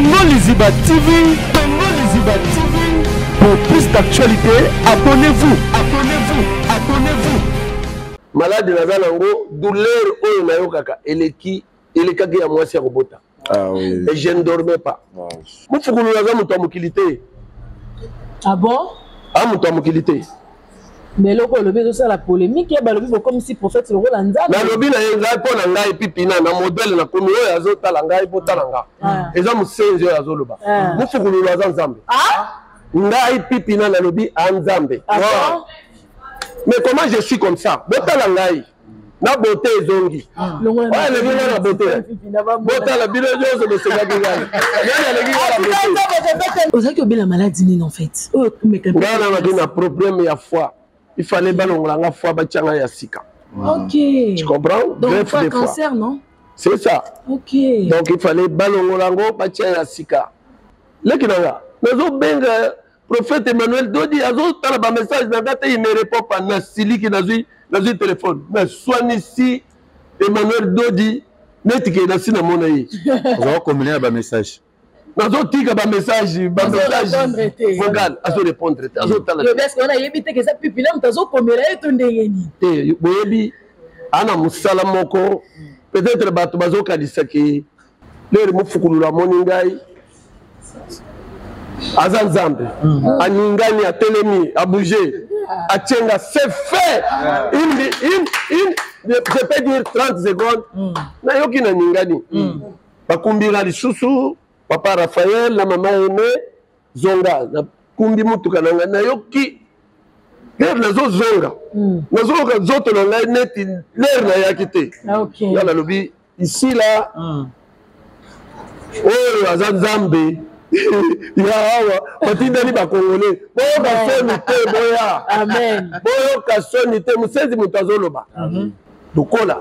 Congo Liziba TV, Congo Liziba TV. Pour plus d'actualités, abonnez-vous, abonnez-vous, abonnez-vous. Malade naza nango douleur oyo nayokaka eleki elekaki ya mwasi ya kobota. Ah, oui. Et je ne dormais pas. Ah, Mufukulu naza moto ya mokili te. Ah bon? Ah moto ya mokili te. Mais eloko olobi ezosala polémique, balobi bokomisi prophète lokola Nzambe. Nalobi na ye ngai mpo na ngai pipina na modèle nakomi oyo azotala ngai mpo tala nga. Ah. Eza mosenzi oyo azoloba. Ah. Mufukululu aza Nzambe. Ah? Ngai pipina nalobi a Nzambe. Ah bon? Mais comment je suis comme ça? Botala ngai. Na beauté ezongi. Longola Oyo aleki ngai na beauté. Botala bino nyonso bosekaki ngai. Ngai aleki ngai na beauté. Ozalaki obela maladie nini en fait? Oyo omeka mpe- Ngai nazalaki na problème ya foie. Il fallait balongola nga foie batia ngai ya sika. Ok. Tu comprends? Donc Greffe pas de foie. cancer non? C'est ça. Ok. Donc il fallait balongola yango batia ya sika. Leki na nga nazobenga prophète Emmanuel Dodi azotala ba message na nga te, il me répond pas. Nasiliki, nazwi nazwi téléphone naswanisi Emmanuel Dodi neti ke nasi namona ye. Ozala kombine na ba message. Nazotika ba message, ba message Azorépondre te. vocal, azorépondre te, azotala te. Lobi est-ce que wana ayebi te ke eza pipi na moto azokomela ye to ndenge nini? Te, boyebi ana mosala moko peut-être bato bazokanisaki lere mofukululu amoni ngai aza Nzambe, aningani, atelemi, abouge, atienga, c'est fait. Une, je peux dire 30 secondes, nayoki naningani, bakumbira lisusu papa Raphaël na mama Aimé zonga, nakumbi mutuka na ngai, nayoki lere nazozonga, nazoyoka nzoto na ngai neti lere nayaki te. Ah, ok. Nga nalobi ici là, oyo aza Nzambe ya awa batindani bakongole, boyoka soni te, boya. Amen. Boyoka soni te, mosenzi moto azoloba lokola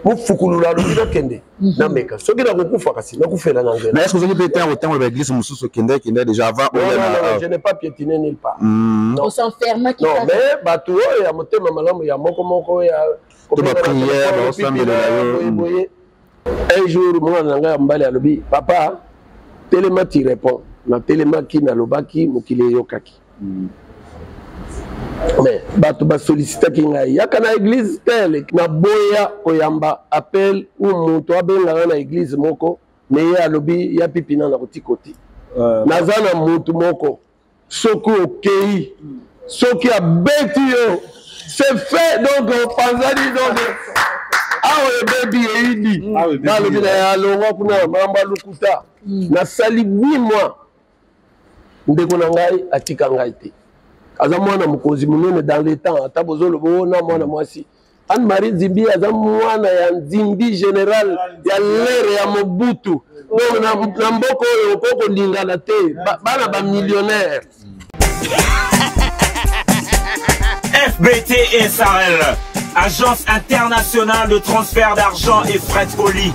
mofukululu alobi nakende nameka soki nakokufa kasi nakufela na nzela. Mais est-ce que ozali mpe ntango otangola ba église mosusu okende kende déjà avant? Non, oya non, na- non, je n'ai pas piétiné nulle part. On s'enfermaki Non, kaka. mais bato oyo ya motema malamu ya moko moko ya To ba prière, baosambelela yo. boye boye. Un jour mwana na ngai ya mobali alobi: "Papa, telema, tu réponds." Natelemaki, nalobaki, mokili eyokaki. Mais bato basolicitaki ngai: "Yaka na église tel." Naboya koyamba appel ou moto abengaka na église moko, mais ye alobi ya pipina na kotika te. Naza na motu moko, soki okei, soki abeti yo, c'est fait. Donc opanzani, donc awa ebebi, eyidi. Awa ebebi. Nalobi na ye alongwa kuna, mambo alukuta. Nasali 8 mois, ndeko na ngai atika ngai te, aza mwana mokonzi monene dans le temps. Ata bozoloba oyo na mwana mwasi Anne-Marie Nzimbi, aza mwana ya Nzimbi, général ya lere ya Mobutu. Donc na mboka oyo okoki kolingana te, bana bamillionnaire. FBT SARL, agence internationale de transfert d'argent et frais de colis.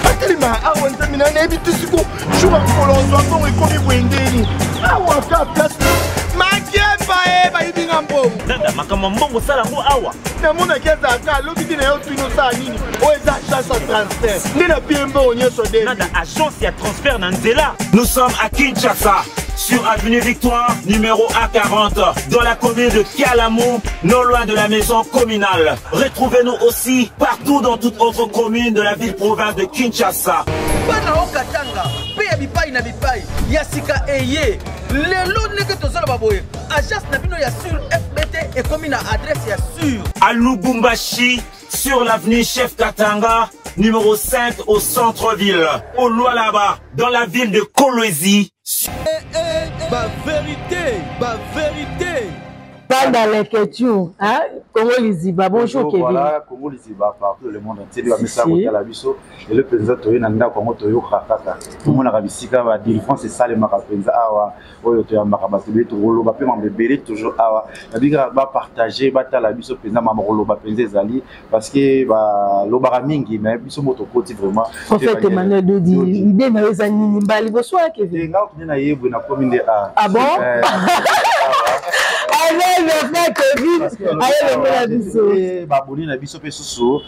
Atelema awa, Nzambe na nayebi te siko jour ya mokolo ozwa mbongo ekomi boye ndeni awa ka place makiemba e bayibi nga mbongo. Nada, makambo ya mbongo osala yango awa. Namonaki azalaka alobi te na yo tuni osala nini, oyo eza agence ya transfert nde napie mbongo nyonso de. Nada, agence ya transfert na nzela. Nous sommes à Kinshasa, sur avenue Victoire, numéro A40, dans la commune de Kalamu, non loin de la maison communale. Retrouvez-nous aussi partout dans toute autre commune de la ville-province de Kinshasa. Bana okatanga mpe ya bipai na bipai ya sika eye lelo ndenge tozoloba boye, agence na bino ya sur FBT ekomi na adresse ya sur. À Lubumbashi, sur l'avenue Chef Katanga, numéro 5 au centre-ville. Au Lualaba, dans la ville de Kolwezi. Ba vérité, ba vérité. Banda Leketiu, hein? Congo Liziba, bonjour Kevin. Voilà, Congo Liziba, partout le monde entier, ba Si, mesa si. kotala biso. Lelo mpenza toye na ndako yango, toyokaka kaka, tomonaka bisika ba délivrance esalemaka mpenza awa. Oyo toyambaka bato ebele, tokoloba mpe mambo ebele toujours awa. Nabikaka bapartage, batala biso mpenza, mambo koloba mpenza ezali parce que balobaka mingi, mais biso mo tokoti vraiment. Prophète Emmanuel Dodi, idée na yo eza nini mbala liboso ya Kevin? Nga okende na ye boye, nakomi nde a Ah bon? Eh, Ah, Amen, frère Kevin ayelongola biso. Baabonné na biso mpe susu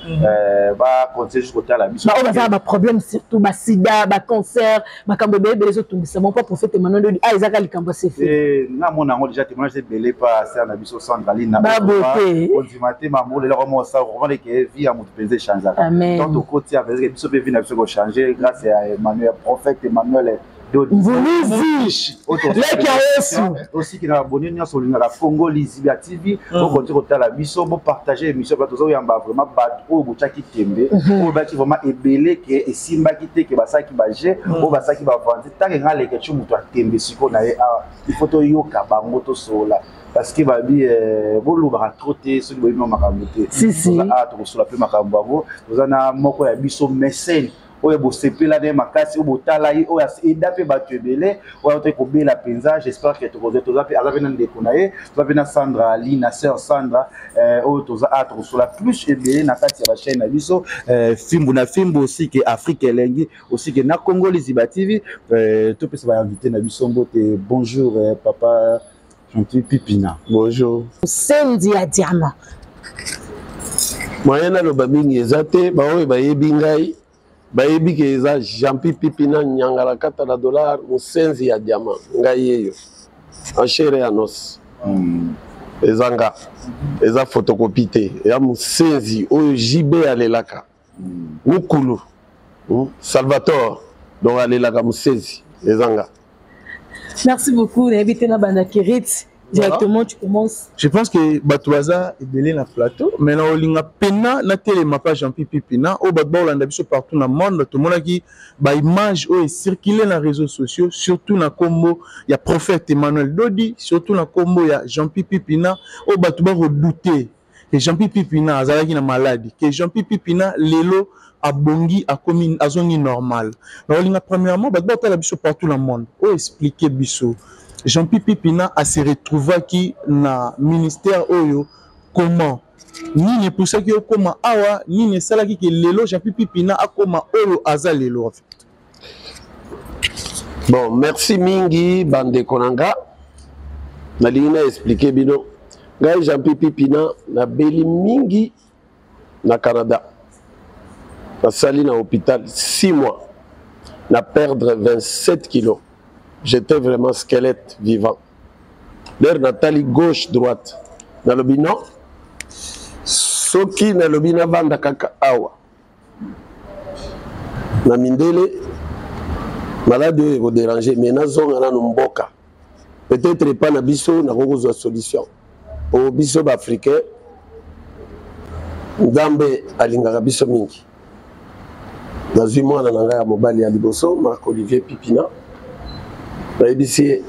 bacontinue juste kotala biso. Baoyo baza na baproblème, surtout basida, bacancer, makambo ebele ebele ezotungisa mo mpo prophète Emmanuel Dodi a ezaka likambo asefe. Nga mona yango déjà, témoignage ebele pa sœur na biso Sandraline. Babote. Kondima te mambo lelo koma osala komona ke vie ya moto mpenza echangeaka. Donc tokoti ya mpenza biso mpe vie na biso kochange grâce ya Emmanuel, prophète Emmanuel. Mvuluzi leki ya Yesu. Osiki na baboni nyonso olingaka Congo Liziba TV, bokonti kotala biso, bopartage émission. Bato tozoyamba vraiment bato oyo botyaki tembe, oyo baki vraiment ebele ke esimbaki te, ke basalaki baje oyo basalaki bavandi ntango nga leke ti moto atembe. Sikoyo na ye awa, il faut toyoka bango, tosola, parce que babi bolobaka trop te soki boyebi makambo te. Awa tokosola mpe makambo yango. Toza na moko ya biso mécène oyo bosepela na ye makasi, oyo botala ye, oyo eda mpe bato ebele, oyo autaki kobela mpenza. J'espère que tokozwa, toza mpe, aza mpe na ndeko na ye, toza mpe na Sandra Ali, na sœur Sandra oyo toza a tokosola plus ebele na kati ya bachaîne na biso Fimbu na Fimbu, aussi ke Afrique Elengi, aussi ke na Congo Liziba TV. Topesa bainvité na biso mbote. Bonjour papa Gentil Pipina. Bonjour. Sendi ya diamant. Moyen naloba mingi eza te. Baoyo bayebi ngai bayebi ke eza Jean-Pi Pipina Nyangala kata na dollar, mosenzi ya diamant. Ngai yeyo en chair et en os. Eza nga, eza photocopie te ya mosenzi oyo JB alelaka mokulu Salvatore. Donc alelaka mosenzi, eza nga. Merci beaucoup. Nayebi te na banda Kirit directement, tu commences. Je pense que bato baza ebele na plateau, mais na olinga pena natelema pa Jean Pipi Pina oyo bato baolanda biso partout na monde. Tomonaki baimage oyo ecircule na réseaux sociaux, surtout na nkombo ya prophète Emmanuel Dodi, surtout na nkombo ya Jean Pipi Pina, oyo bato bakodouter ke Jean Pipi Pina azalaki na maladi, ke Jean Pipi Pina lelo abongi, akomi, azongi normal. Na olinga premièrement bato baotala biso partout na monde oyo explique biso Jean Pipi Pina ase retrouvaki na ministère oyo comment, nini epusaki okóma awa, nini esalaki ke lelo Jean Pipi Pina akóma oyo aza lelo en fait. Bon, merci mingi bandeko na nga. Nalingi na explique bino, ngai Jean Pipi Pina nabeli mingi na Canada, nasali na hôpital 6 mois, na perdre 27 kilos. J'étais vraiment squelette vivant. D'ailleurs natali gauche, droite, nalobi non, soki nalobi navanda kaka awa na mindele, maladi oyo ekoderange, mais nazonga nano mboka, peut-être epa na biso nakoki kozwa solution. Po biso baafricain, Nzambe alingaka biso mingi. Nazwi mwana na ngai ya mobali ya liboso, Marc Olivier Pipina, nayebisi ye: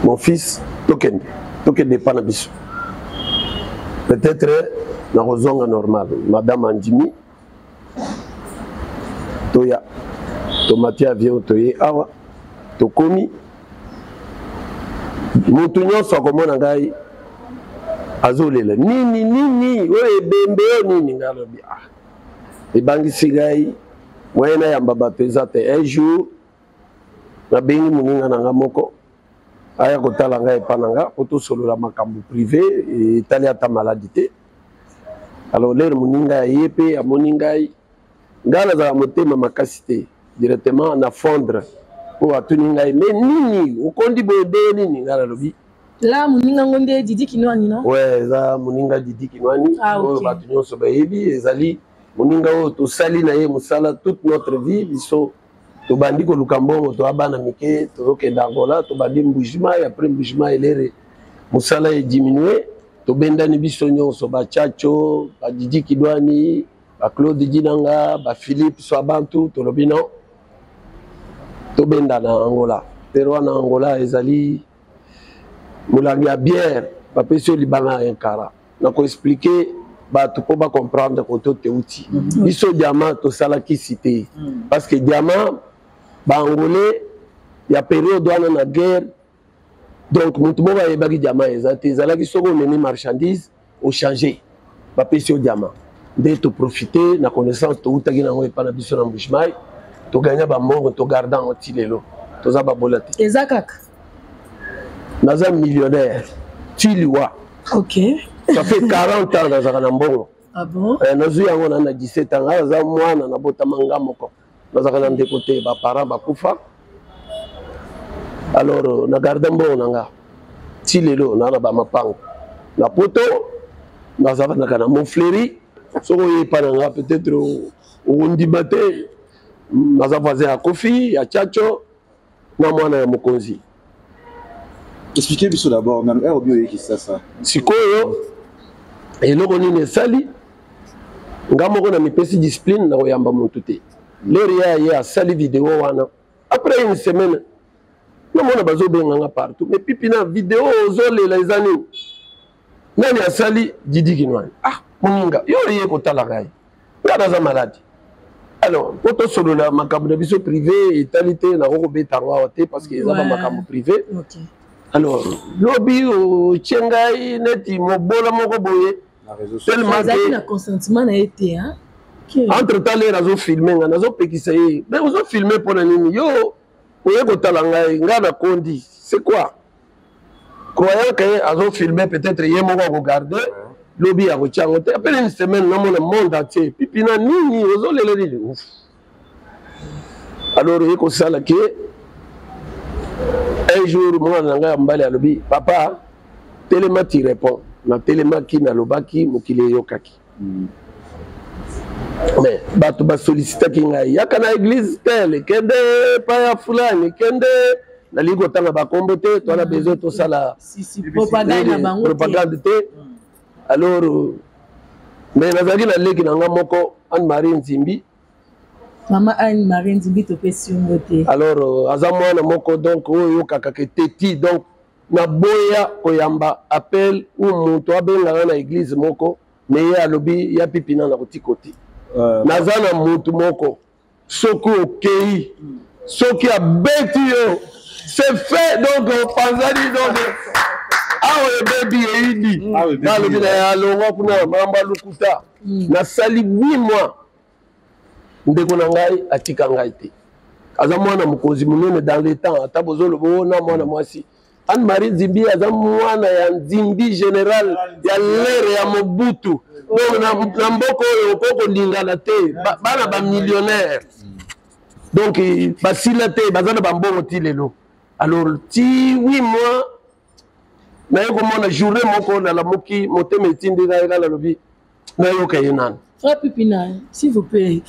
"Mon fils, tokende, tokende epa na biso, peut-être nakozonga normal." Madame andimi, toya, tomati avion, toye awa, tokomi. Motu nyonso akomona ngai azolela: "Nini, nini oyo, ebembe oyo nini?" Ngai alobi: "Ah, ebangisi ngai, moyen nayamba bato eza te." Un jour nabengi moninga na nga moko aya kotala ngai epa na nga po tosolola makambo privé etali ata maladi te. Alors lere moninga aye mpe amoni ngai, ngai nazala motema makasi te, directement na fondre po atuni ngai: "Me nini, okondi boye ndenge nini?" Ngai nalobi La moninga ngo nde Didi Kinwani, non? Ouais, eza moninga Didi Kinwani. Ah, ok. Oyo bato nyonso bayebi, ezali moninga oyo tosali na ye mosala toute notre vie. Biso tobandi koluka mbongo, toya bana mike, tozokende Angola, tobandi Mbujimai. Après Mbujimai, elere mosala ediminue, tobendani biso nyonso, bachacho, badidi Kidwani, baclaude Dinanga, baphilippe Swabantu, tolobi non, tobenda na Angola. Pero wana Angola ezali molangi ya bière, bapesi yo libanga ya nkara. Na koexpliquer bato mpo bacomprendre koto teuti. Biso diamant tosalaki te, parce que diamant baangolais ya période wana na guerre, donc motu moko ayebaki diamant eza te. Ezalaki soki omemi marchandise, ochange, bapesi yo diamant. Nde toprofite na connaissance toutaki nango epa na biso na Mbujimayi, toganya bambongo, togarda yango ti lelo. Toza babola te. Eza kaka. Naza millionnaire. Ti liwa. Ok. Ça fait 40 ans nazalaka na mbongo. Ah bon? Eh, nazwi yango na na 17 ans. Ngai naza mwana, nabotama nga moko. Nazalaka na ndeko te, ba parents bakufa. Alors euh, na garda mbongo na nga ti lelo na na ba mapango na poto, nazalaka na Montfleury. Soki oye epa na nga peut-être okondima te, naza voisin ya Koffi, ya Tchatcho na mwana ya mokonzi. Expliquez biso d'abord nanu heure obi oye Kinshasa. Sikoyo eloko nini esali nga moko na mipesi discipline na koyamba motu te. Lere ye aye asali video wana, après une semaine namona bazobenga nga partout, mais pipi na video ozolela eza nini? Nani asali? Didi Kinwani. Ah, moninga yo oye kotala ngai, nga naza maladi. Alors po tosolola makambo na biso privé etali te, nakoki kobeta yango awa te parce que eza ba makambo privé. Alors lobi otie ngai neti mobola moko boye, tellement que na consentement na ye te, hein? Entre temps lere azofilme nga, nazopekisa ye, mais ozofilme mpo na nini? Yo oye kotala ngai, ngai nakondi, c'est quoi? Croyant que azofilme, peut-être ye moko akogarde, lobi akotia yango te. Apele une semaine, namona monde entier, pipi na nini, ozolela nini? Ouf. Alors ye kosala ke un jour mwana na ngai ya mobali alobi, papa telema, ti répond. Natelemaki, nalobaki, mokili eyokaki. Mais bato basolicitaki ngai, yaka na église tele, kende epai ya fulani, kende, nalingi kotanga bakombo te, toana besoin tosala propagande te. Alors mais nazalaki na leki na nga moko, Anne Marie Nzimbi. Mama Anne Marie Nzimbi, topesi yango te. Alors aza mwana moko donc oyo oyokaka ke teti, donc naboya koyamba appel ou moto abengaka na église moko, mais ye alobi ya pipi na nakotika te. Naza na motu moko, soki okei, soki abeti yo, c'est fait, donc opanzani, donc awa ebebi, eyidi. Nalobi na ye, alongwa kuna, mambo alukuta. Nasali 8 mois, ndeko na ngai atika ngai te. Aza mwana mokonzi monene dans le temps, ata bozoloba o na mwana mwasi Anne Marie Nzimbi, aza mwana ya Nzimbi général ya lere ya Mobutu. Donc na mboka oyo okoki koningana te, bana bamillionnaire, donc basila te, baza na bambongo ti lelo. Alors ti 8 mois, naye komona journée moko, nalamuki, motema etindi ngai, ngai nalobi nayoka ye nanu. Frère Pipina, s'il vous plaît,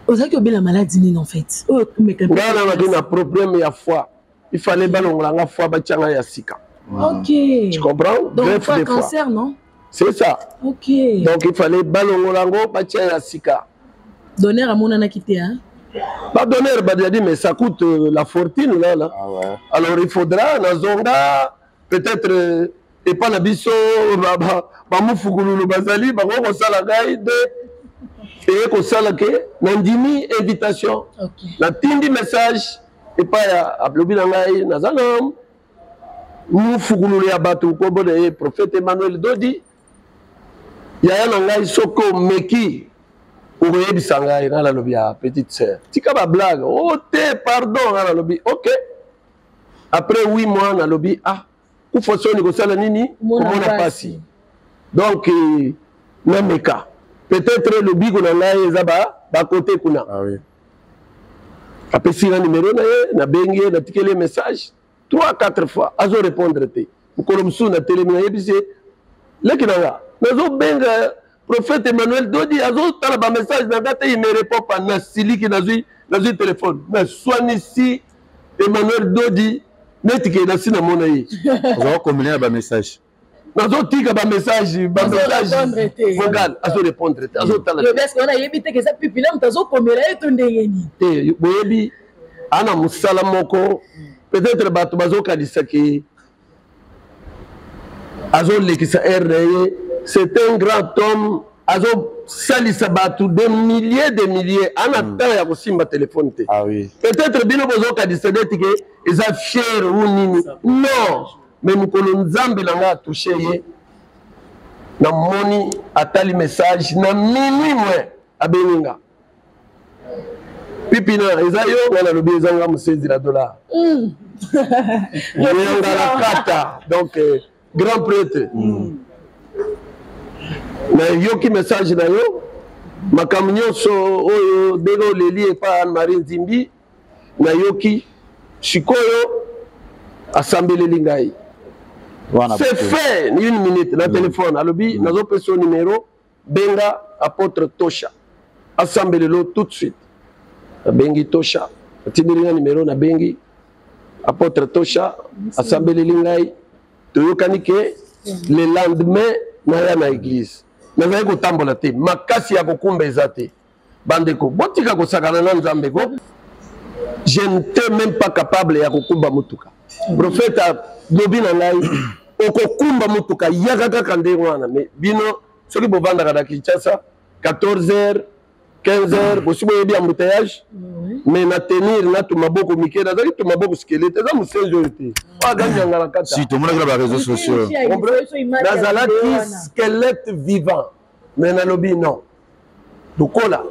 ozalaki obela maladie nini en fait? Oyo ngai nazalaki na problème ya foie, il fallait balongola nga foie, batia ngai ya sika. Ok. Tu comprends? Donc, greffe de cancer, non? C'est ça. Ok. Donc il fallait balongola yango, batia ya sika. Donneur amonanaki te, hein? Ba donneur badiadi, mais ça coûte la fortune là là. Ah ouais. Alors il faudra nazonga peut-être epa na biso bamufukululu bazali, bango kosala ngai nde eye kosala ke nandimi invitation. Natindi message epai ya alobi na ngai, naza na mufukululu ya bato, nkombo na ye prophète Emmanuel Dodi, yaya na ngai, soki omeki okoyebisa ngai. Ngai nalobi, ya petite sœur, tika bablague o te, pardon. Ngai nalobi ok. Après 8 mois nalobi, ah, kufa soni kosala nini, komona pasi, donc nameka peut-être lobiko na ngai eza bakote kuna. Ah oui. Apesi nga numero na ye, nabengi ye, natikeli ye message 3 4 fois, azo répondre te. Mokolo mosusu natelemi, nayebisi ye, leki na nga, nazobenga prophète Emmanuel Dodi, azotala bamessage na nga te, il me répond pas. Nasiliki, nazwi telefone, naswanisi Emmanuel Dodi neti ke nasi namona ye. Ozala kombine na bamessage? Nazotika bamessage, bamessage vocal, azorépondre te, azotala te. Nayebi te eza pipi na moto azokomela ye to ndenge nini. Te, boyebi ana mosala moko, peut-être bato bazokanisa ke azolekisa heure na ye. C'est un grand homme, azosalisa bato de milliers de milliers, ana temps ya kosimba telefone te. Ah oui. Peut-être bino bozokanisa neti ke eza fiere ou nini, non, mais mokolo Nzambe na ngai atouche ye, namoni atali message na minuit moins, abengi nga, pipi na eza yo? Nga nalobi, eza nga mosenzi na dollar yanga na kata, donc Grand prêtre, nayoki message na yo, makambo nyonso oyo ndenge oleli epa Anne Marie Nzimbi, nayoki. Sikoyo asambeleli ngai, c'est fait une minute na téléphone. Alobi nazopesa yo numéro, benga apôtre Tosha asambelelo tout de suite. Nabengi Tosha, atindeli nga numéro, nabengi apôtre Tosha, asambeleli ngai, toyokani ke le lendemain naya na église. Nazali kotambola te, makasi ya kokumba eza te. Bandeko, botika kosakana na Nzambe ko. Je n'étais même pas capable ya kokumba motuka. Prophète alobi na ngai okokumba motuka, yaka kaka ndenge wana. Mais bino soki bovandaka na Kinshasa, 14 heures, 15 heures, bosi boyebi embouteillage. Mais na tenir na tu maboko mike, nazali tu maboko squelette, eza mosenzi oyo te oyo aganyanga na kata. Si tomonaki na baréseaux sociaux. Nazalaki squelette vivant, mais nalobi non, lokola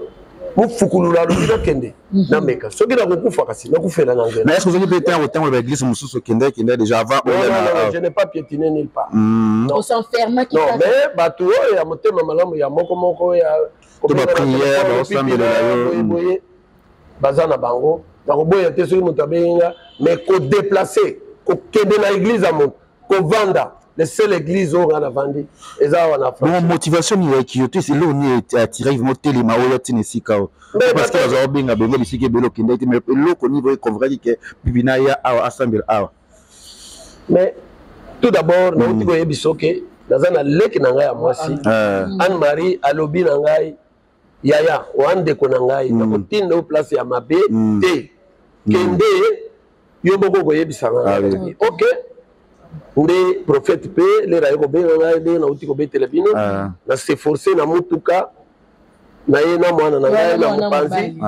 mofukulula alobi nakende, nameka soki nakokufa, kasi nakufela na nzela. Mais est ce que ozali mpe ntango otangola baeglise mosusu, okende kende déjà avant? Non, non, non, je n'ai pas piétiné nulle part. Non. Os'enfermaki? Non, mais bato oyo ya motema malamu ya moko moko ya To baprière, baosambelela yo. Boye boye, baza na bango, nakoboya te soki moto abengi nga. Mais kodéplacer, kokende na église ya moto, kovanda, le seul église oyo nga navandi eza awa na France. Bon, motivation nini eyaki yo to eloko nini attiraki vraiment telema oyo atina esika oyo? Parce que bazala kobenga benga bisika ebele, okendaki te, mais eloko nini boye convaincaki ke bibi na ya awa, asambela awa? Mais tout d'abord, nauti koyebi soki naza na leki na ngai ya mwasi Anne Marie, alobi na ngai: yaya oa, ndeko na ngai, nakotinda yo place ya mabe te, kende yo moko koyebisa ngai. Ok, nde prophète mpe lere aye kobenga ngai, ndenge nauti kobetela bino, na s'efforce na motuka na ye na mwana na ngai na mopanzi,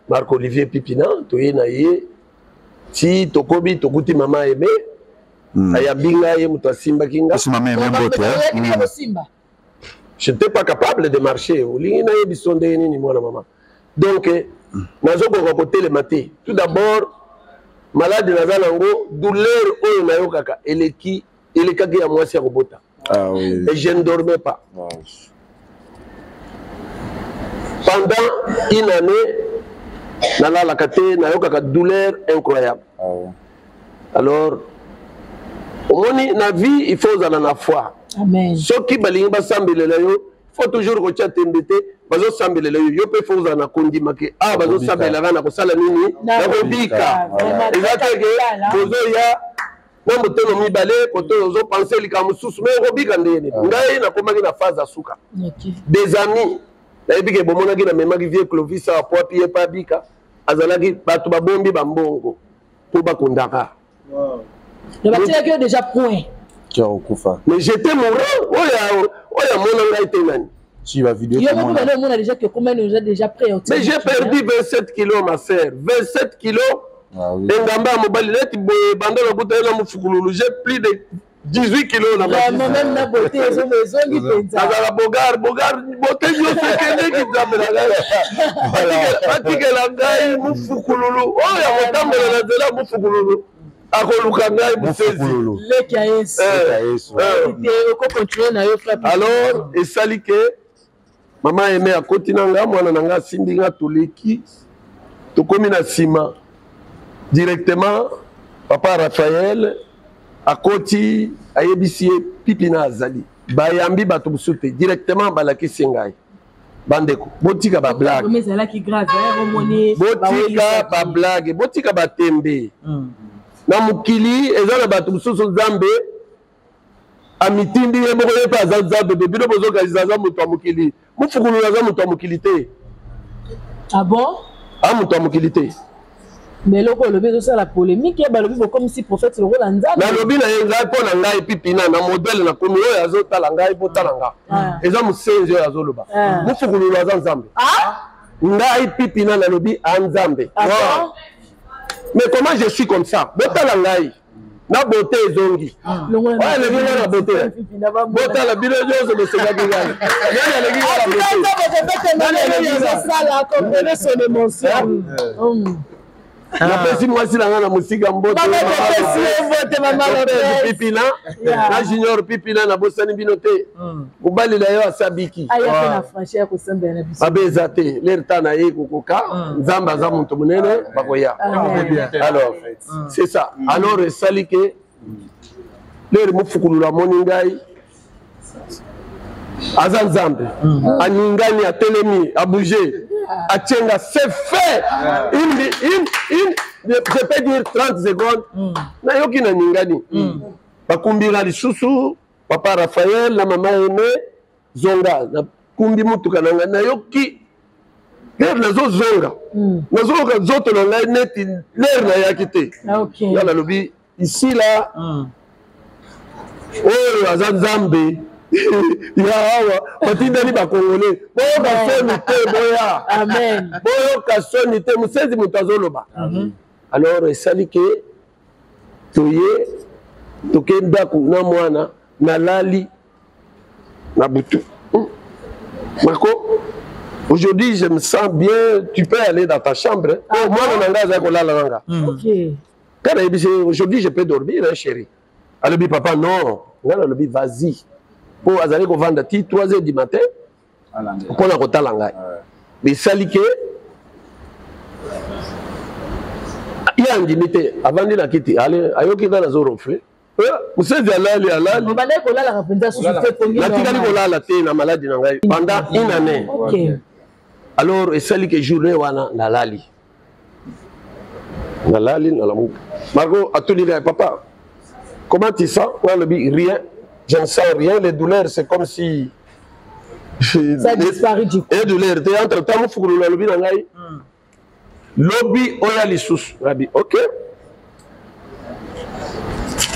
Marc Olivier Pipina. Toye na ye ti tokomi, tokuti mama Aime, ayambi ngai, ye moto asimbaki nga. Je n'étais pas capable de marcher. Olingi nayebi so ndenge nini, mwana mama? Donc nazokoka kotelema te. Tout d'abord, maladi naza nango, douleur oyo nayokaka eleki, elekaki ya mwasi ya kobota. Ah, oui. Et je ne dormais pas pendant une année. Nalalaka te, nayokaka douleur incroyable. Ah, oui. Alors omoni, na vie il faut ozala na foi. Amen. Soki balingi basambelela yo, faut toujours kotia tembe te. Bazosambelela yo, yo mpe faut ozala na kondima ke awa bazosambelaka, na kosala nini? Nakobika. Eza te ke tozoya na motema mibale, koto ozopenser likambo mosusu, mais okobika ndenge nini? Ngai nakomaki na phase ya suka. Des amis, nayebi ke bomonaki, namemaki vieux Clovis awa po api ye mpe abika. Azalaki bato babombi bambongo mpo bakundaka. Batielaki yo déjà point. Okufa. Mais j'étais mourant. Oyo oyo amona ngai te nani? Si ba vidéo. Yo moko bale omona déjà que combien déjà déjà prêt. Mais j'ai perdu 27 kilos, ma sœur, 27 kilos. Ah, oui. Engamba ya mobali neti boye, banda nakuta ye na mofukululu, j'ai plus de 18 kilos na Vraiment, même na beauté ezongi mpenza. Nazala bogar bogar, beauté nyonso ekendeki. Nzambe na ngai, batikela ngai mofukululu oyo ya kotambola na nzela. Mofukululu akoluka ngai mosezi. Leki ya Yesu te, okocontinue na yo, frère. Alors esali ke mama Aime akoti na nga, mwana na nga asimbi nga, toleki, tokomi na nsima directement. Papa Raphaël akoti, ayebisi ye pipi na azali. Bayambi bato mosusu te, directement balakisi ngai. Bandeko, botika bablague, botika bablague, botika batembe. Na mokili eza na bato mosusu, Nzambe amitindi ye moko, ye mpe aza Nzambe. Mpe bino bozokanisa aza moto ya mokili. Mofukululu aza moto ya mokili te. Ah bon? A moto ya mokili te. Mais eloko olobi ezosala polémique. Balobi bokomisi prophète lokola Nzambe. Nalobi na ye, ngai, mpo na ngai Pipina, na modèle nakomi, oyo azotala ngai, mpo tala nga, eza mosenzi oyo azoloba mofukululu aza Nzambe. Ngai Pipina nalobi a Nzambe. Mais comment je suis comme ça? Botala ngai na beauté ezongi. Oyo aleki ngai na beauté, botala bino nyonso bosekaki ngai. Nani aleki ngai na beauté? Nani aleki? Nani? Napesi mwasi na ngai na mosika mbote Pipina na Junior Pipina, nabosani bino te. Mobali na yo asabiki mabe eza te, lere ta na ye kokoka. Nzambe aza moto monene, bakoya. Alors c'est ça. Alors esali ke lere mofukulula amoni ngai aza Nzambe, aningani, atelemi, abouge, atienga, c'est fait. Une, je peux dire 30 secondes, nayoki na ningani, bakumbira lisusu papa Raphaël na mama Aime zonga. Nakumbi mutuka na ngai, nayoki lere nazozonga, nazoyoka nzoto na ngai neti lere nayaki te. Nga nalobi ici là, oyo aza Nzambe ya awa. Batindani Bakongole, boyoka soni te, boya, boyoka soni te. Mosenzi moto azoloba. Alors esali ke toye, toke ndako na mwana, nalali na butu. Marco, aujourd'hui je me sens bien, tu peux aller dans ta chambre. Oh, mwana na ngai azali kolala na nga. Kaka nayebisi, aujourd'hui je peux dormir, hein, chéri. Alobi, papa, non. Ngai nalobi, vas-y, mpo azali kovanda ti 3 heures du matin mpona kotala ngai. Esali ke ye andimi te, avandi na kiti ale, ayoki ngai nazoronfle. Mosenzi alali, alali. Natikali kolala te na maladi na ngai pendant une année. Alors esali ke journée wana nalali, nalali, nalamuka, Marco atuni ngai, papa, comment tu sens? Nga alobi, rien, je ne sens rien, les douleurs, c'est comme si ça a disparu du coup. Et douleur te. Entre temps mofukululu alobi na ngai, lobi oya lisusu. Ngabi, ok,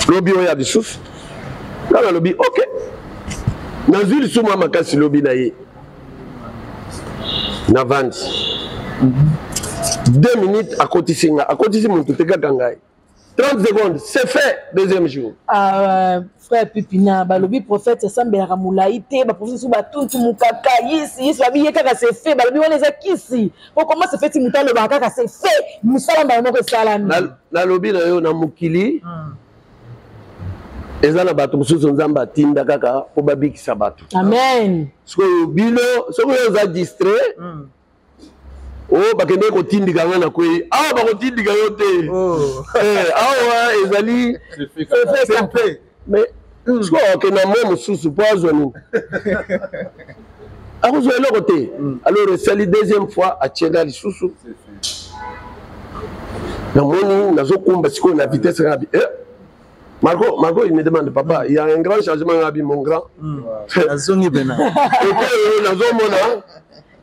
lobi oya lisusu. Nga nalobi, ok. Nazwi lisusu mwa makasi, lobi na ye, navandi 2 minutes, akotisi nga, akotisi motu te, kaka ngai, 30 secondes, c'est fait, deuxième jour. Ah, frère Pipina, balobi prophète asambelaka molai te. Baprophète mosusu batuntu mokaka yisi yisi, babi ye kaka c'est fait. Balobi wana eza kisi po comment c'est fait ti moto alobaka kaka c'est fait, mosala mbala moko esalami? Nalobi na yo, na mokili eza na bato mosusu Nzambe atinda kaka mpo babikisa bato. Amen. Sikoyo bino, soki oyo oza distrait, oyo bakendeki kotindika nga na kwei awa, bakotindika yo te. Awa ezali mais sikoyo akenda mo mosusu mpo azwa nini? Akozwa eloko te. Alors esali deuxième fois, atienga lisusu, namoni nazokumba sikoyo na vitesse nga bi, eh, Marco, Marco, il me demande, papa, il y a un grand changement, ngabi, mon grand. Nazongi pena. Oyo nazomona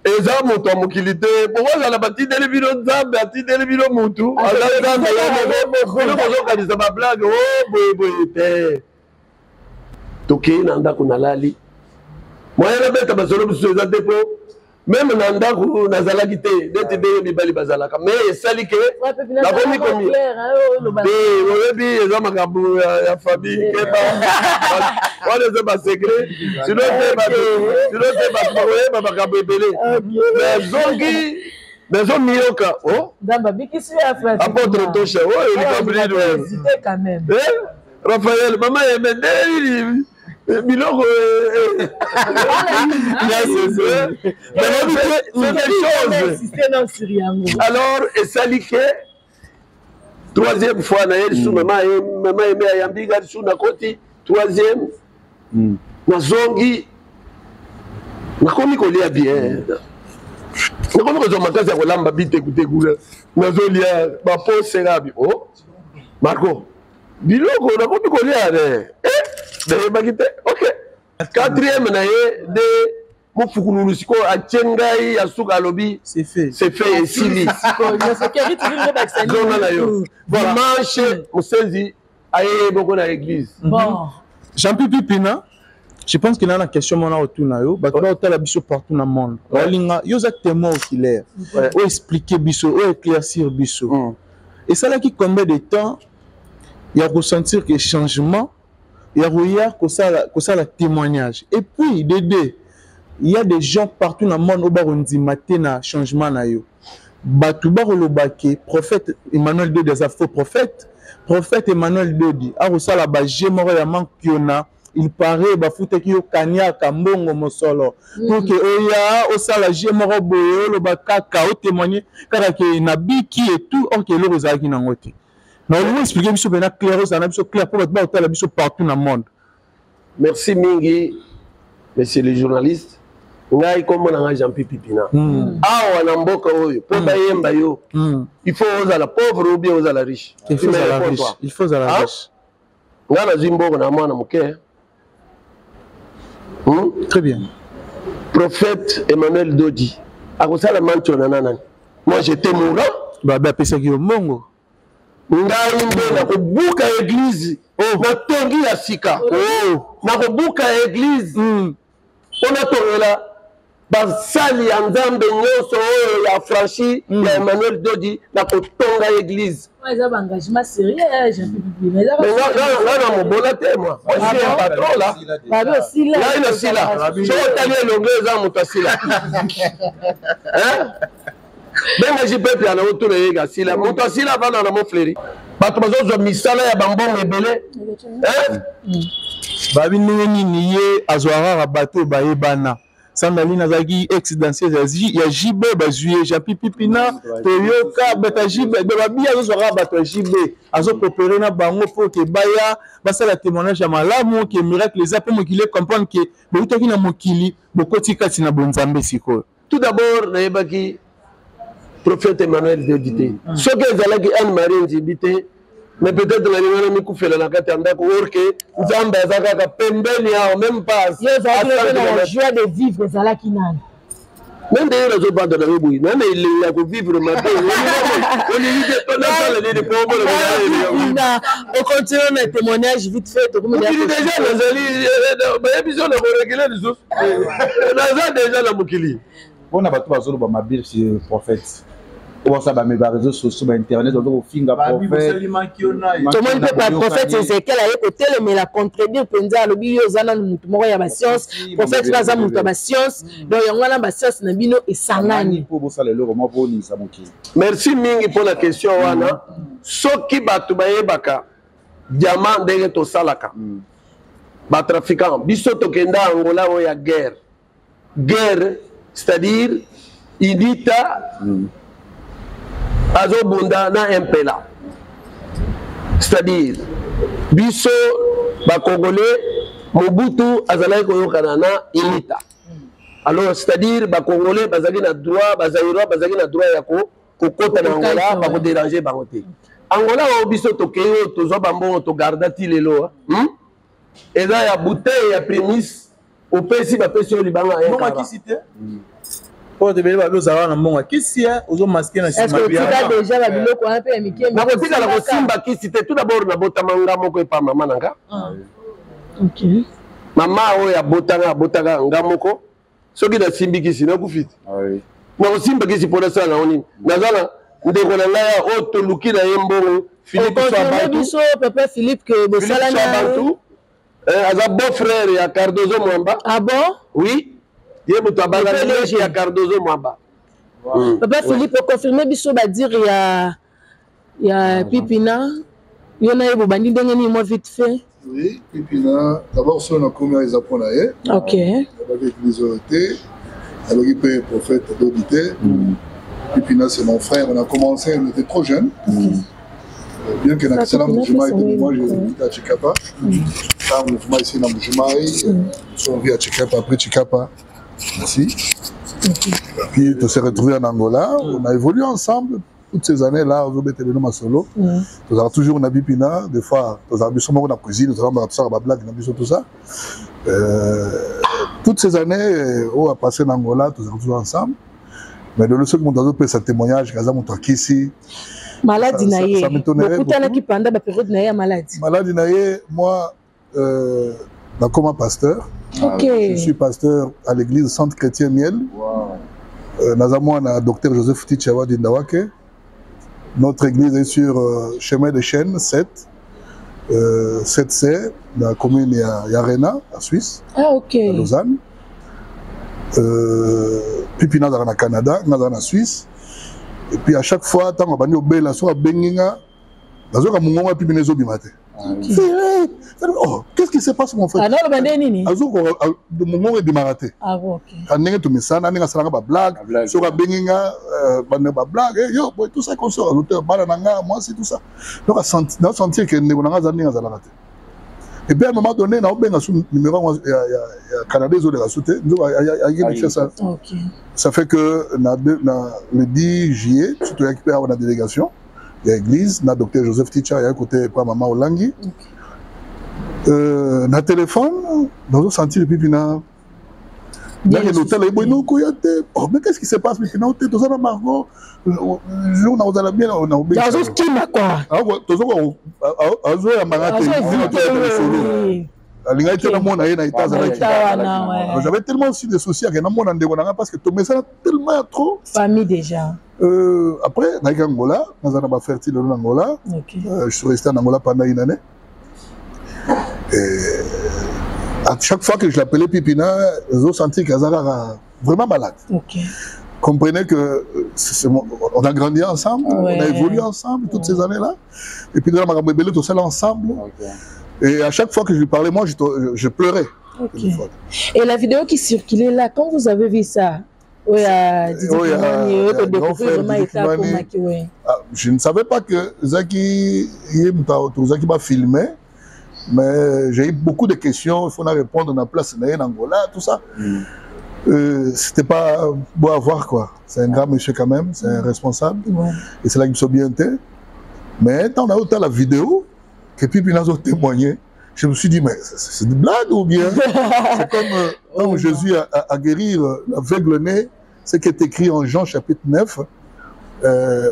eza moto ya mokili te. Bokozala batindeli bino Nzambe, atindeli bino mutu aza Nzambe ye moko. Bino bozokanisa bablague o boyeboye te. Tokei na ndako, nalali, moyen nabeta basolo mosusu eza te, mpo même na ndako nazalaki te neti ndenge mibali bazalaka. Mais esali ke nakomi komi te. Oyebi, eza makambo ya famille, keba, wana eza basecret. Sinon te bato, sinon te bato bakoyeba makambo ebele. Mais zongi nazomiyoka o apôtre Tosha oyo likambo nini oyo? Raphaël, mama yeme, nde nini biloko? C'est des choses. Alors esali ke troisième fois na ye lisusu, mama mama Eme ayambi nga lisusu, nakoti troisième, nazongi, nakomi kolia bien, nakomi kozwa makasi ya kolamba bitekuteku, nazolia baposera bi o Marco, biloko nakomi kolia ne, nayebaki te. Ok, quatrième na ye nde mofukululu sikoyo atie ngai ya suka, alobi c'est fait. C'est fait, esili, zonga na yo. Dimanche mosenzi aye moko na église. Bon. Jean-Pi Pipina, je pense que na question mona otuna yo, bato baotala biso partout na monde, balinga yo oza témoin oculaire, oyo expliquer biso, oyo éclaircir biso. Esalaki combien de temps ya kosentir que changement ya koya kosala, kosala témoignage? Et puis de deux, il y a des gens partout na monde oyo bakondima te na changement na yo. Bato bakoloba ke prophète Emmanuel Dodi aza faux prophète. Prophète Emmanuel Dodi akosala ba jeu moko ya mankiona. Il paraît bafutaki yo kaniaka mbongo mosolo pour que oya osala jeu moko boye, oloba kaka, otémoigne kaka ke nabiki et tout, or ke eloko ezalaki nango te. Na olingi expliquer biso mpena clair, ozala na biso clair mpo bato bakotala biso partout na monde. Merci mingi, monsieur le journaliste. Ngai kombo na ngai Jean-Pi Pipina. Awa na mboka oyo mpo bayemba yo, il faut ozala pauvre ou bien ozala riche. Il faut ozala riche, il faut ozala riche. Ngai nazwi mbongo na mwana moke. Très bien. Prophète Emmanuel Dodi akosala mantiona na nani? Moi, j'étais mourant. Babe apesaki yo mbongo. Ngai nde nakobuka église. Natongi ya sika. Nakobuka église mpo natongela basali ya Nzambe nyonso oyo ya franchi ya Emmanuel Dodi. Nakotonga église. Eza baengagement sérieux, Jean-Pi. Nga na mobola te. Moi, moi, je suis un patron là. Babi osila. Ngai nasila. Soki otali elongo, eza moto asila. Benga jipepe ana otuna yeka asila. Moto asila avanda na Mofleri. Bato bazozwa misala ya bambongo ebele. Babi ndenge nini ye azwaka kaka bato oyo bayebana? Sandaline azalaki ex danseuse ya JB, bazwi ye Jean-Pi Pipina, toyoka bato ya JB babi azozwa kaka bato ya JB, azokopere na bango mpo ke baya basala témoignage ya malamu ke miracle eza, mpo mokili ecomprendre ke boutaki na mokili, bokoti kati na bonzambe sikoyo. Tout d'abord, nayebaki prophète Emmanuel Dodi te. Soki ezalaki Anne Marie Nzibi te, mais peut-être nalinga na mikufela na kati ya ndako, or ke Nzambe aza kaka pembeni awa, même pas. Yo ozalaki na joie de vivre, ezalaki nani? Me ndenge nazobanda na yo boye, na na elengi ya kovivre mabe, olingi te nasala nini po omona? Ocontinue na témoignage vite fait. Mokili déjà nazali, bayebi so na koregule lisusu, naza déjà na mokili. Mpona bato bazoloba mabe sur prophète, oyo basala ba baréseaux sociaux, bainternet, baza kofinga prophète. Tomoni mpe baprophète Ezekiel aye kotelemela, contredire mpenza, alobi yo oza nanu motu moko ya bascience, prophète mpe aza moto ya bascience, donc yango wana bascience na bino esangani. Mpo bosala eloko moko mpo oningisa mokili. Merci mingi mpona question wana. Soki bato bayebaka diamant ndenge tosalaka, batrafiquant, biso tokenda Angola oyo ya guerre, guerre, c'est-à-dire Idita azobunda na Mpela, c'est-à-dire biso bacongolais, Mobutu azalaki koyokana na Unita. Alors, c'est-à-dire bacongolais bazalaki na droit, bazaïrois bazalaki na droit ya kokota na Angola, bakodéranger bango te. Angola oyo biso tokei, oyo tozwa bambongo, togarda ti lelo, Eza ya bouteille ya Primus, opesi, bapesi yo libanga. Mbongo akisi te oyo tebele, babi ozalaka na mbongo akisi, ozomaske na nsima. Otika deja babiloko wana mpe ya mike. Nakotikala kosimba kisi te. Tout d'abord, nabotama nga moko epa mama na nga. Mama oyo abotanga, abotaka nga moko. Soki nasimbi kisi, nakufi te. Nakosimba kisi mpo nasala nango nini? Naza na ndeko na ngai oyo toluki na ye mbongo, Philippe. Biso papa Philippe ke bosala na aza beau frère ya Cardozo Mwamba. Ah bon? Oui, ye moto abala ya Cardozo Mwamba. Papa Philippe, oconfirme biso badire ya Pipina, yo na ye bobandi ndenge nini, mwa vite fait? Oui, Pipina, d'abord soki nakomi awa eza mpo na ye. Nabaki église oyo te, nabaki mpe prophète Dodi te. Pipina, c'est mon frère. On a commencé, on était trop jeune. Bien que nakisala Mbujimayi te, moi j'habite à Tshikapa. Un mouvement ici na Mbujimayi, on vit à Tshikapa, après Tshikapa. Merci. Puis on s'est retrouvé en Angola, on a évolué ensemble toutes ces années-là. Ozobeta bino masolo, tozala toujours na Bipina, des fois tozala biso moko na cuisine, tozala tosala bablague na biso, tout ça. Toutes ces années oyo apassé na Angola, tozala toujours ensemble. Mais lelo soki moto azopesa témoignage kaza moto akisi Maladi na ye, bokutanaki pendant bapériode na ye ya maladi? Maladi na ye, moi, nakoma pasteur. Je suis pasteur à l'église Centre Chrétien Miel. Naza mwana docteur Joseph Tichawa Dindawake. Notre église est sur chemin de Chêne 7, 7C, dans la commune ya Arena, à Suisse, à Lausanne. Pipi nazala na Canada, nazala na Suisse. Et puis à chaque fois, tant qu'on a obela, soit benginga, nazoka mungongo epi bino ezobima te. Oh, qu'est-ce qui se passe mon frère? Ah non, bande nini? Azoko mungongo ebimaka te. Ah bon, OK. Ka ndenge tomesana ndenge asalaka ba blague, soki abengi nga bande ba blague, eh, yo boy tout ça comme ça, l'auteur bana na nga, moi c'est tout ça. Donc na sentir que ndeko na nga aza ndenge azalaka te. Et puis à un moment donné, na obenga su numéro ya ya ya Canada ezoleka su te, nzoka ayaki Kinshasa. OK. Ça fait que na, na le 10 juillet, surtout toyaki mpe awa na délégation ya église na docteur Joseph Ticha ya côté pa mama Olangi. Okay. Na téléphone, nazo sentir pipi na nakende otala ye boye nokoya te. Oh, mais qu'est-ce qui se passe pipi na te toza na Margot jour na kozala bien na azokima quoi, azoyambanga te solo alingaki te namona ye na eta azalaki. J'avais tellement aussi de soucis ake namona ndeko na nga parce que tomesana tellement ya trop famille déjà. Après nayaki Angola, naza na bafertile lelo na Angola. Je suis resté en Angola pendant une année et à chaque fois que je l'appelais Pipina, j'ai senti qu'aza kaka vraiment malade. Comprenez que on a grandi ensemble, on a évolué ensemble toutes ces années-là. Et puis dans la makambo ebele tosala ensemble. Et à chaque fois que je lui parlais, moi, je pleurais. Et la vidéo qui circulait là, quand vous avez vu ça, oui, Oui, grand frère vraiment Didi Kimani. Ah, je ne savais pas que Zaki Zaki m'a filmé, mais j'ai eu beaucoup de questions, il faut en répondre na place na ye na Angola, tout ça. C'était pas beau à voir quoi. C'est un grand monsieur quand même, c'est un responsable. Et c'est là qu'il s'est bien été. Mais tant on a autant la vidéo, que puis il a témoigné, je me suis dit, mais c'est une blague ou bien? C'est comme quand Jésus a guéri l'aveugle né, ce qui est écrit en Jean chapitre 9.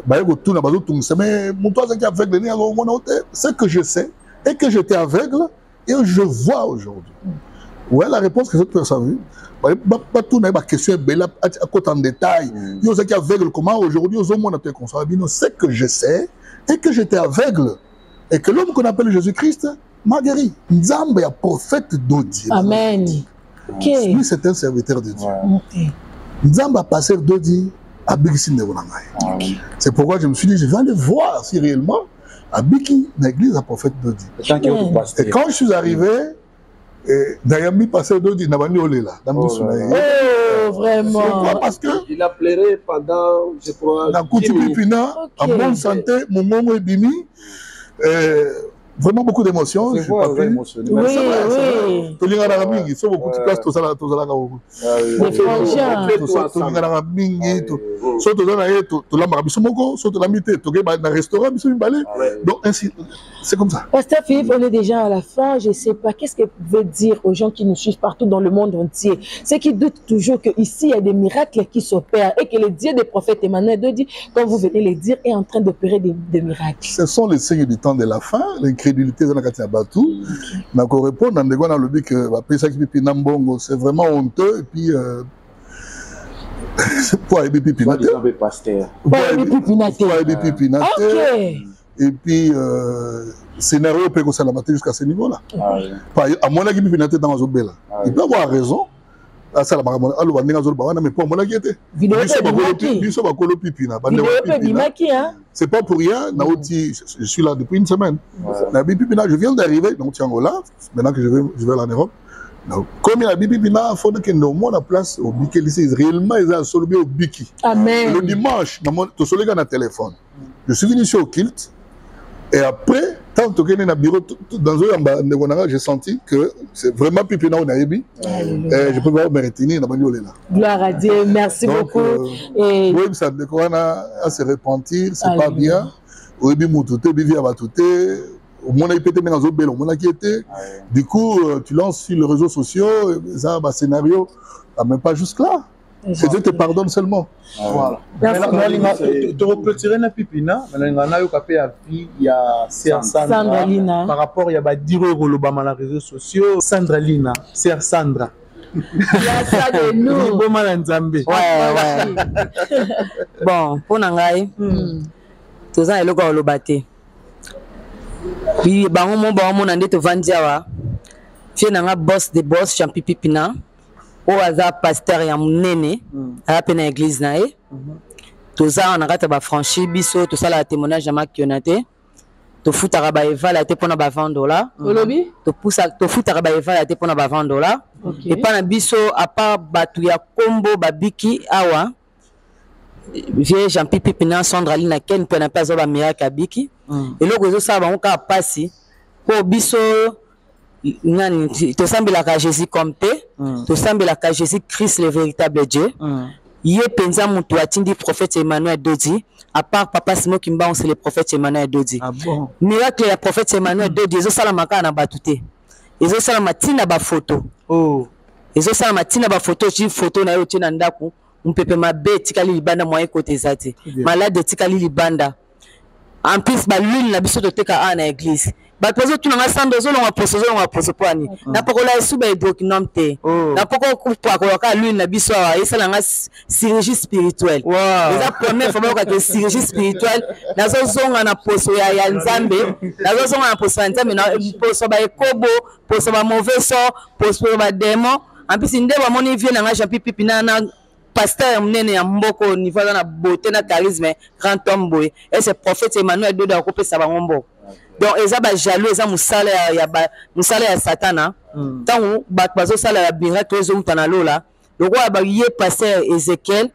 Bah, tout na bazo tungisa, mais moto azalaki aveugle né, alors, on a ôté. Ce que je sais est que j'étais aveugle et je vois aujourd'hui. Ouais, la réponse que cette personne a vue, bah, bah, bah, tout n'a pas question, bella, à côté en détail. Yo, ozalaki aveugle, comment aujourd'hui, aux hommes, on a été consommé. Ce que je sais est que j'étais aveugle et que l'homme qu'on appelle Jésus-Christ m'a guéri. Nzambe ya prophète Dodi. Amen. Lui, c'est un serviteur de Dieu. Nzambe a passé Dodi abikisi ndeko na ngai. C'est pourquoi je me suis dit, je vais aller voir si réellement abiki na église ya prophète Dodi. Et quand je suis arrivé, nayambi pasteur Dodi na bandi olela na miso na ye. Oh, vraiment. Pourquoi? Parce que il a pleuré pendant, je crois, nakuti 10 minutes. Pipina en bonne santé, mongongo ebimi. Vraiment beaucoup d'émotions. C'est Je vrai, pas vrai pu. émotionné. Oui, C'est vrai, c'est vrai. oui. Tolinganaka mingi, so beaucoup de place tozalaka beaucoup. Ah oui. Des frangins. Tolinganaka mingi, so toza na ye tolambaka biso moko, so tolambi te tokei na restaurant biso mibale. Donc ainsi, c'est comme ça. Pasteur Philippe, on est déjà à la fin. Je ne sais pas, qu'est-ce que vous pouvez dire aux gens qui nous suivent partout dans le monde entier? Ceux qui doutent toujours qu'ici, il y a des miracles qui s'opèrent et que le Dieu des prophètes Emmanuel Dodi, quand vous venez les dire, est en train d'opérer des miracles. Ce sont les signes du temps de la fin, l'incrédulité dans la kati ya batu. Na ko répondre na ndeko na lobi que bapesaki pipi na mbongo, c'est vraiment honteux et puis c'est pour ayebi pipi na te. Soi-disant pe pasteur. Pour ayebi pipi na te. Pour ayebi pipi na te. Et puis scénario peut kosalama te jusqu'à ce niveau-là. Ah oui. Pa amonaki pipi na te ntango azobela. Ah oui. Il peut avoir raison. Asala makambo aloba ndenge azoloba wana, mais po amonaki ye te. Vidéo Biso pe bakolo ebimaki. biso bakolo pipi na bande Vidéo wa pe pipi na. ebimaki, hein? C'est pas pour rien, Naoti, je suis là depuis une semaine. Na bipi pina, je viens d'arriver, donc tu es Angola, maintenant que je vais en Europe. Donc, comme il y a bipi pina, il faut que nous la place au Biki, lycée, réellement, ils ont solo au Biki. Amen. Le dimanche, dans mon, tout soleil, dans le téléphone. Je suis venu ici au Kilt, et après, tant que dans le bureau, dans un j'ai senti que c'est vraiment Pipina au Naïbi. Et je peux pas me retenir dans ma là. Gloire à Dieu, merci Donc, beaucoup. Et oui, ça à se repentir, c'est pas Alléluia. bien. Oui, bi mutute, bi via batute. Au moins, il peut être dans un au moins, qui était. Du coup, tu lances sur les réseaux sociaux, ça, bah, scénario, ah, même pas jusque-là. Que Dieu te pardonne seulement. Voilà. Merci. Maintenant, tu reclôturer na pipina, maintenant na yo kapé ya vie ya Sœur Sandra. Sandra Lina. Par rapport ya ba diro kolobama na réseaux sociaux, Sandra Lina, Sœur Sandra. Ya ça de nous. Liboma na Nzambe. Ouais, ouais. Bon, mpo na ngai, toza na eloko ya koloba te. Bango mo baomona nde tovandi awa. Fie na nga boss de boss, Champi Pipina, oyo aza pasteur ya monene, aza mpe na église na ye. Toza na kati ya bafranchi, biso tosalaka témoignage ya makiona te, tofutaka baevala te mpona ba 20 dollar. Olobi? Tofutaka baevala te mpona ba 20 dollar. Epa na biso, à part bato ya kombo babiki awa, vieux Jean-Pi Pipina, Sandra Lina, Ken mpe na mpe azwa bamiracle, abiki. Eloko ezosala bango kaka mpasi, mpo biso nani, tosambelaka Jésus comme te, tosambelaka Jésus Christ, le véritable Dieu. Ye mpenza moto atindi prophète Emmanuel Dodi. À part papa Simon Kimbangu, c'est le prophète Emmanuel Dodi. Ah bon? Miracle ya prophète Emmanuel Dodi ezosalama kaka na bato te, ezosalama ntina bafoto. Ezosalama ntina bafoto. Oti foto na ye, otie na ndako, mopepe mabe etikali libanda, moyen ekota eza te, malade etikali libanda. En plus, bahuile na biso toteka awa na église, bato bazotuna nga: "Sando, ozolongwa poso, ozolongwa poso mpo ani?" Napakola esu bahydroquinone te, napakopakola kaka l'huile na biso awa, esala nga chirurgie spirituelle. Eza première fois bayokaka chirurgie spirituelle. Nazozonga na poso ya Nzambe, nazozonga na poso ya Nzambe, na poso baekobo, poso bamauvais sort, poso badémon. En plus, nde bamoni vieux na nga Jean Pipipi na pasteur ya monene ya mboka, niveau aza na beauté na charisme, grand homme boye, ese prophète Emmanuel Dodo akopesa bango mboko. Donc eza bajaloux, eza mosala ya satana. Ntango bato bazosala ya miracle ezowuta na lola, lokola ye pasteur Ézéchiel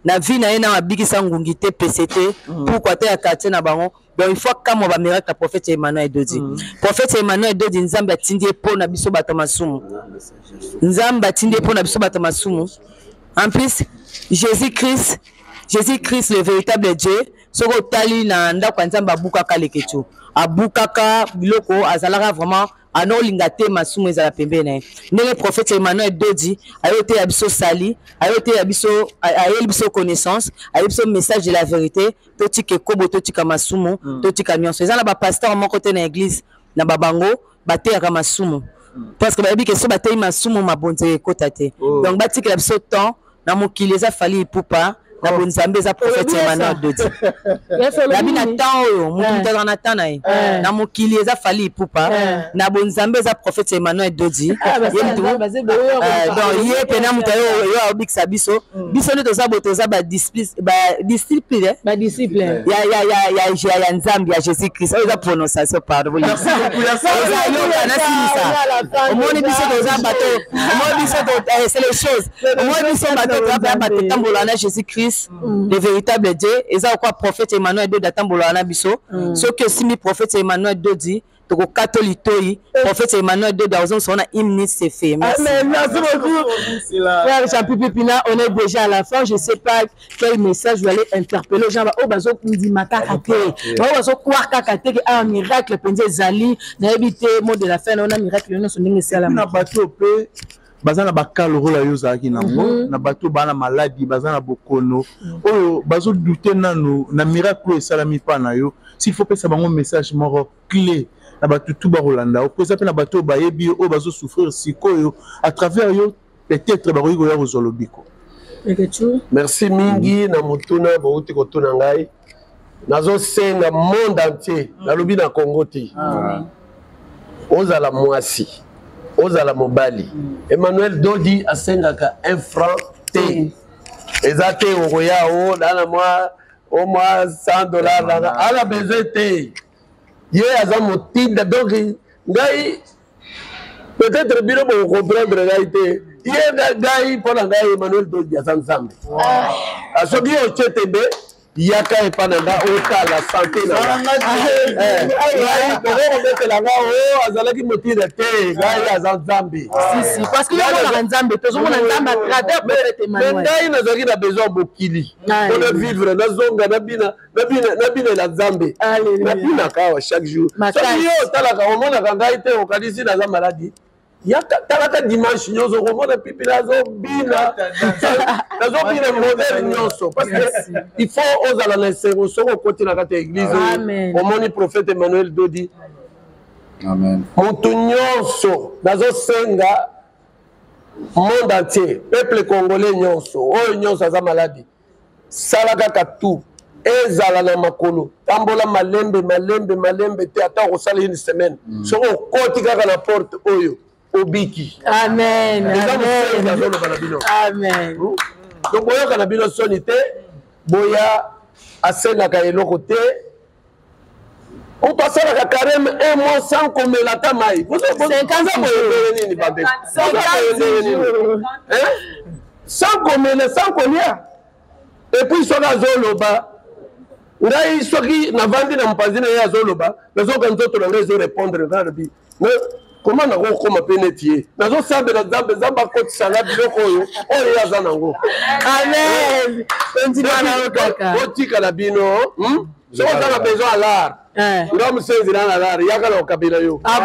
na vie na ye na abikisa ngungi te, pese te, pourquoi te ya quartier na bango? Donc il faut kamwa bamiracle ya prophète Emmanuel Dodi. Prophète Emmanuel Dodi, Nzambe atindi ye mpo na biso bato masumu. Nzambe atindi ye mpo na biso bato masumu. En plus, Jésus Christ, Jésus Christ le véritable Dieu, soki otali na ndako ya Nzambe, abukaka leketu, abukaka biloko, azalaka vraiment anolinga te masumu ezala pembeni na ye. Ndenge prophète Emmanuel Dodi aye oteya biso sali, aye oteya biso, ayeli biso connaissance, ayeli biso message de la vérité: totika ekobo, totika masumu, totika nyonso. Eza na bapasteur moko te na église na babango bateyaka masumu, parce que bayebi ke so bateyi masumu, mabonzela ekota te. Donc batikela biso temps. Na mokili eza Fally Ipupa, na bonzambe eza prophète Emmanuel Dodi. Nabi na temps oyo motu moto azala na temps na ye. Na mokili eza Fally Ipupa, na bonzambe eza prophète Emmanuel Dodi. Donc ye mpena moto oyo aobikisa biso. Biso nde toza boye, toza badisciple ya Nzambe, ya Jésus Christ. Oyo eza prononciation, pardon, oyoka nasilisa. Omoni biso toza bato, omoni biso, c'est les choses, omoni biso bato toza bato tambola na Jésus Christ, le véritable Dieu. Eza okwa prophète Emmanuel Dodi atambolaka na biso. Soki osimbi prophète Emmanuel Dodi, tokokata litoi. Prophète Emmanuel Dodi azongisa na une minute, c'est fait. Merci. Amen. Merci beaucoup, frère Jean Pipina. On est déjà à la fin. Je sais pas quel message vous allez interpeller aux gens oyo bazondima kaka te, oyo bazocroire kaka te ke un miracle mpenza ezali. Nayebi te, mot de la fin na miracle nyonso ndenge esalama. Na bato mpe baza na baka lokola yo ozalaki nango, na bato baa na maladi, baza na bokono, oyo bazodouter nanu na miracle oyo esalami mpa na yo, s'il faut pesa bango message moko clé na bato tu bakolanda yo, po eza mpe na bato oyo bayebi yo, oyo bazosouffrir sikoyo à travers yo, peut-être bakoki koya kozwa lobiko. Merci mingi na motuna bouti kotuna ngai. Nazosenga monde entier, nalobi na Congo te, ozala mwasi, ozala mobali, Emmanuel Dodi asengaka un franc te. Eza te okoya o naa mwa o mwa 100 dollar, nanga ala besoin te. Ye aza motinda. Donc ngai, peut-être bino bokocomprendre ngai te, ye ngai, mpo na ngai Emmanuel Dodi aza Nzambe. Soki otie tembe, yaka epa na nga, otala sante na ngai. Tokokobetela nga o azalaki motinda te, ngai aza Nzambe. Parce que yomonaka Nzambe, tozomona Nzambe à travers prophète Emmanuel. Ngai nazalaki na besoin mokili mpona vivre, nazonga nabinela Nzambe. Nabinaka awa chaque jour. Soki yo otalaka, omonaka ngai te, okanisi naza maladi, yaka talaka dimanche nyonso, okomona Pipi nazobina, nazobina modèle nyonso, parce que il faut ozala na esengo soki okoti na kati ya église, omoni prophète Emmanuel Dodi. Motu nyonso, nazosenga monde entier, peuple congolais nyonso, oyo nyonso aza maladi, sala kaka tout, ezala na makolo, tambola malembe malembe malembe te, ata okosala une semaine, soki okoti kaka na porte oyo, obiki. Amen. Eza mosenzi azoloba na bino. Amen. Donc boyoka na bino soni te. Boya asengaka eloko te. Moto asalaka carême un mois sans komela ata mai. Boza boye ndenge nini bandeko? Boza boye ndenge nini? Hein? Sans komela, sans kolia. Et puis soki azoloba ngai soki navandi na mopanzi na ye azoloba nazoka nzoto na ngai ezorepondre ngai alobi koma nakokoma mpe neti ye nazosambela nzambe nzambe akotisa nga biloko oyo oyo ye aza nango amen otikala bino hmm? soki oza na besoin ya lar eh. nga mosenzi na na lar yaka na kokabela yo ah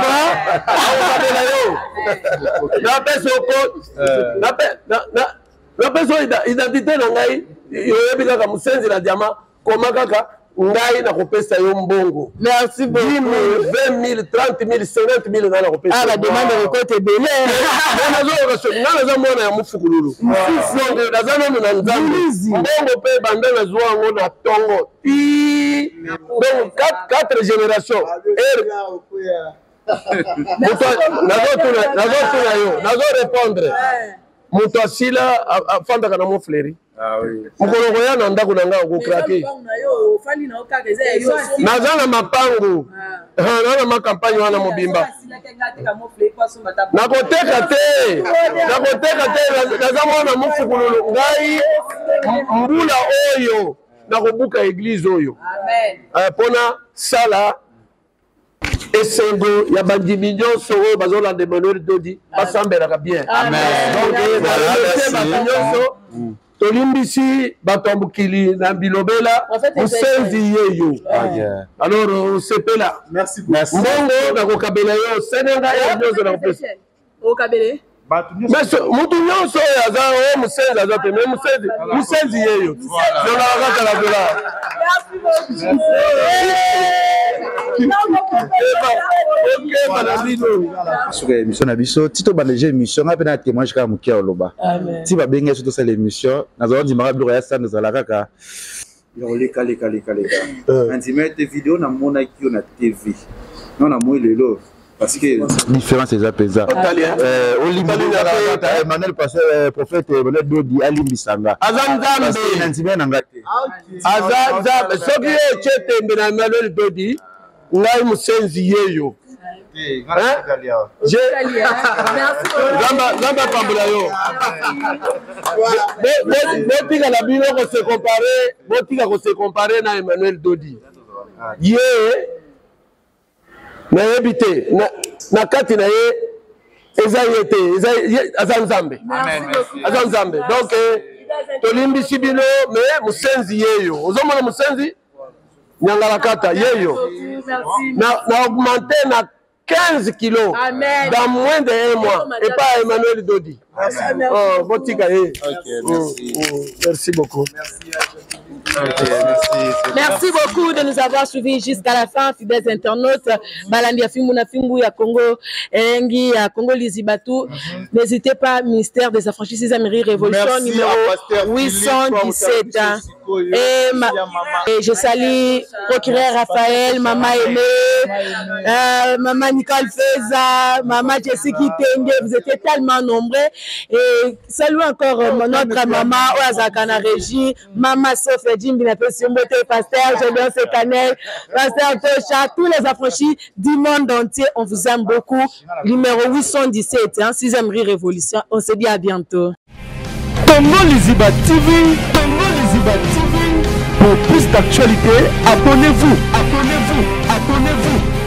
akokabela yo napesa oko napesa identité na ngai oyebi kaka mosenzi na diama koma kaka ngai nakopesa yo mbongo merci beaucoup 10 000 20 000 30 000 50 000 ngai nakopesa ah bademande ekota ebele ngai naza mwana ya mofukululu donc naza nanu na nzambe mbongo mpe banda nazwa yango na ntongo ti donc 4 génération nazotuna yo nazo répondre moto asila afandaka na mofleri ah mokolo koya na ndako na ngai okokrake naza na mapangu ah. naza na makampagne wana mobimba nakoteka te nakoteka te naza mwana mofukululu ngai mbula oyo nakobuka eglize oyo mpona eh, sala esengo ya bandimi nyonso oyo bazolanda emmanuel dodi basambelaka bien donc bato nyonso mm. tolimbisi bato ya mokili na bilobela mosenzi yeyo alors osepela mbongo nakokabela yo senenga yo nyonso nakopesa okabele mais mutu nyonso oyo aza oyo oh, mosenzi aza te mais mosenzi mosenzi yeyo zolaka kaka na dola okeba na bino suka ya émission na biso ti tobanda deja émission ngai mpe na témoignage kaka moke ya oloba ti babengi biso tosala émission nazala ndimaka biloko ya sanda ezala kaka ya koleka leka leka leka nandima ete video namonaki yo na tv no namoi lelo parce que différence eza mpenza olimbisa emmanuel pasteur euh, prophète emmanuel dodi alimbisa nga aza nzambe na ndima na nga te aza nzambe soki ye otie tembe na emmanuel dodi ngai mosenzi yeyo nzambe apambola yo botika na bino kose compare botika kose compare na emmanuel dodi ye nayebi te na kati na ye eza ye te aza nzambe aza nzambe donc eh, tolimbisi bino me mosenzi yeyo ozomona mosenzi nyangalakata yeyo na, na augmente na 15 kilos Amen. dans moins de un mois et pas Emmanuel Dodi. Merci. Oh, botika ye. Okay, merci. Mm, mm, merci beaucoup. Okay, merci. Merci beaucoup de nous avoir suivis jusqu'à la fin, fidèles internautes. Balandi ya Fimbu na Fimbu ya Congo, Engi ya Congo Lizibatu. N'hésitez pas, ministère des Affranchis Amériques Révolution Merci numéro à Pasteur 817. Philippe, Et, ma, et je salue procureur Raphaël, Maman Aimé, euh, Maman Nicole Feza, Maman Jessie Kitenge, vous étiez tellement nombreux. Et salut encore euh, notre maman, Oazakana Régie, Maman Sophia Jimbi, Pasteur Julien Sekanel, Pasteur Tosha, tous les affranchis du monde entier, on vous aime beaucoup. Numéro 817, hein, 6e rue Révolution. On se dit à bientôt. Congo Liziba TV, Congo Liziba TV. Pour plus d'actualités, abonnez-vous, abonnez-vous, abonnez-vous.